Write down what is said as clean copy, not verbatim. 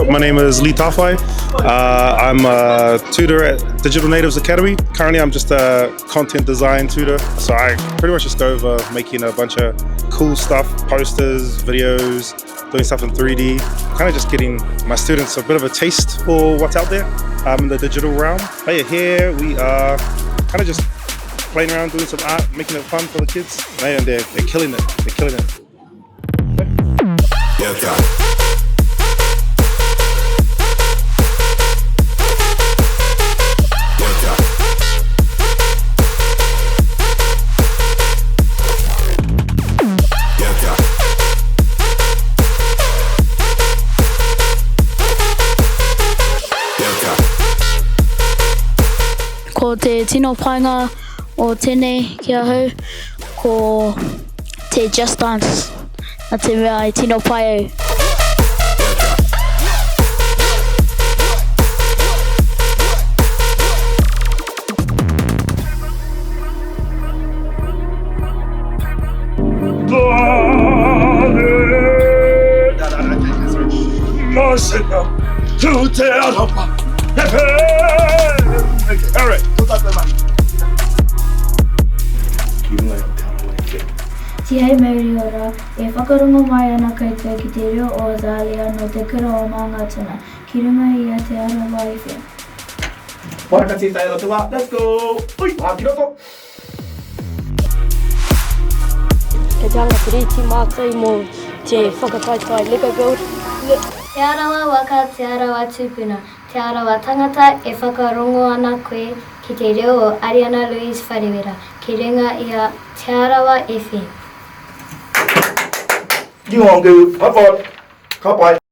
My name is Lee Tawhai. Uh, I'm a tutor at Digital Natives Academy. Currently, I'm just a content design tutor. So I pretty much just go over making a bunch of cool stuff, posters, videos, doing stuff in 3D, kind of just getting my students a bit of a taste for what's out there um, in the digital realm. But yeah, here we are kind of just playing around, doing some art, making it fun for the kids. Man, they're, they're killing it. They're killing it. Ko te tino painga o tenei ki ahau ko te Just Dance na te mea i tino pai au. Tihei mauri ora, e whakarongo mai ana koutou ki te reo o Azalea nō Te Kura o Māngātuna, ki runga i a Te Arawa FM. Parakati tae te wā, let's go! Ui, wā ki roto! Kei te hanga piriti mātou mō te whakataetae Lego Build. Te Arawa waka, Te Arawa tupuna, Te Arawa tangata e whakarongo ana koe ki te reo o Ariana Louise Wharewera ki runga i a Te Arawa FM. You on go, high five, ka pai.